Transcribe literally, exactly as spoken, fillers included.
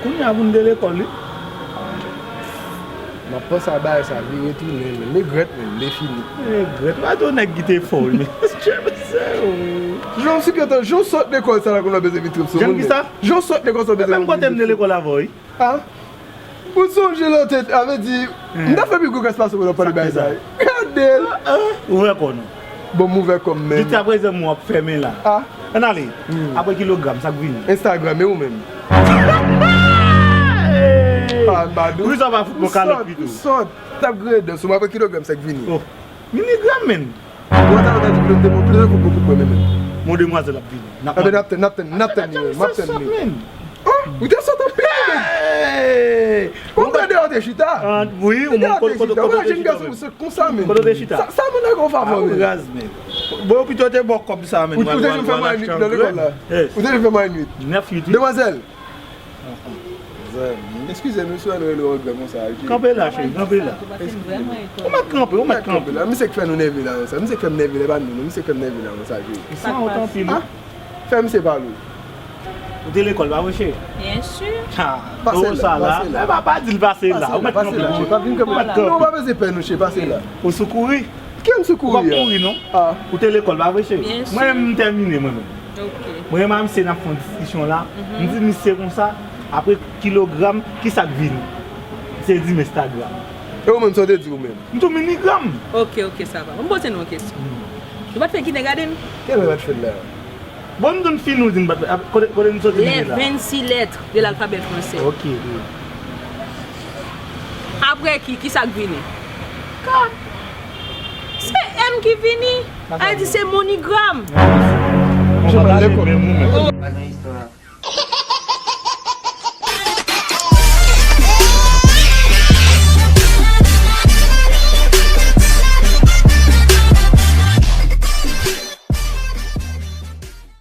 Kounye a pou n de lekòl, wi. M ap panse a bagay sa, vire tounen, men m regrèt, men m defini. Regrèt? Ou pa di yon nèg ki te fò, wi, men. Jan w sot lekòl sa la, kounye w ap bezwen vin trip sou moun, men. Jan ki sa? Jan w sot lekòl sa, w bezwen vin trip sou moun. Menm kote m de lekòl avè w, wi. Ah? Ou sonje lòt, a vle di, m ta fè pi gwo gras pase w lè w pale bagay sa. Gade l. Ou wè kò nou. Bon, m ouvè kò m menm. Jiskaprezan, m w ap fèmen la. Ah? Ann ale. Apre kilogram, sa k vini? Instagram, e ou menm? Ah, m pa dou. Poukisa w pa fout mwen kalòt pito? M sòt, m sòt. T ap grede sou mwen, apre kilogram, sa k vini? Oh. Minigram, menm. Ou ata ou ta di m te bon, tout fout bon pou mwen menm. Mon demwazèl ap vini. N ap tann, n ap tann, n ap tann li, m ap tann li. Oh, ou te sòt anpil, menm. Hey! Ou gade ou te chita. Ah, wi, ou mwen kote, kote, kote ou te chita, menm? Kote ou te chita? Sa, sa moun nan gen yon favè, menm. Raz, menm. Bon, pito te bon kòb sa, menm. Ou te janm fè mwen nwit nan lekòl la? Ou te janm fè mwen nwit? Nèf, uit, wi. Demwazèl. Zanmi. Eskize m, si w wè nou rele w granmoun sa, ok? Kanpe la, cheri, kanpe la. Ou mèt kanpe, ou mèt kanpe. Misye k fè nou nève la konsa. Misye k fè m nève la, e pa nou, non. Misye k fè m nève la konsa, cheri. Ou san wont anpil, wi. Ah, fè misye pale w. Ou te lekòl, pa vre, cheri? Byen si. Ha, pase la, sa la. Pase la. E pa, pa di l pase la. Ou mèt kanpe, cheri. Pa vin kanpe. Ou mèt kanpe. Non, pa bezwen pè non, cheri, pase la. Ou sou kouri? Ki m sou kouri a? Ou p ap mouri, non. Ah. Ou te lekòl, pa vre, cheri? Byen si. Mwen menm, m tèmine, mwen menm. Ok. Mwen menm ak misye, n ap fè yon diskisyon la. M di misye konsa, apre kilogram, kisa k vini? Misye di m Instagram. E ou menm, sa w te di ou menm? M di w minigram. Ok, ok, sa va. Bon, m poze nou yon kesyon. Nou pa t fè kindergarten? Kilè nou pa t fè l la? Bon, m di w fin, ou di m pa t fè. Kote, kote nou soti vini la? Les vingt-six lettres de l'alphabet français. Ok. Apre ki, kisa k vini? K. Se M ki vini. Sa di se MoneyGram. Ou pa t ale menm ou menm. Pa nan istwa a.